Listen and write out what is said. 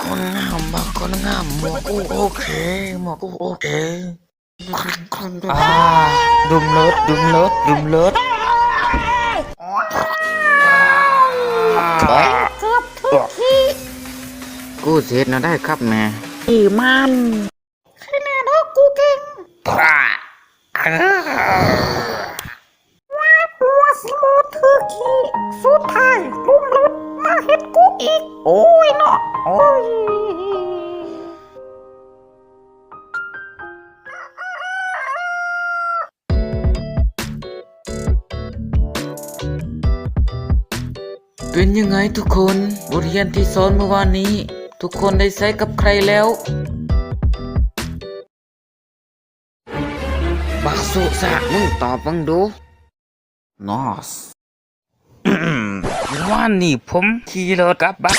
ຄົນງາມ ບັກຄົນງາມ ໝວກກູໂອເຄ ໝວກກູໂອເຄ. ອ່າ ດຸມລົດ ດຸມລົດ ດຸມລົດ. ເກືອບຖືກຂີ້. ກູຊິເຮັດແນວໃດຄັບແມ່? ອີ່ມັນ ໃຄແນ່ດອກ ກູເກັ່ງ. ວ່າ ຫົວຊິໝົດຖືກຂີ້ ສຸດທ້າຍລຸມລົດມາເຮັດກູອີກ. ໂອ້ຍເນາະ ໂອ້ຍ. ເປັນຍັງໄງທຸກຄົນ? ບົດຮຽນທີ່ສອນມື້ວານນີ້ ທຸກຄົນໄດ້ໃຊ້ກັບໃຄແລ້ວ? ບັກສຸສະ ມຶງຕອບເບິ່ງດູ. ນອສ ວານນີ້ຜົມຂີ່ລົດກັບບັກ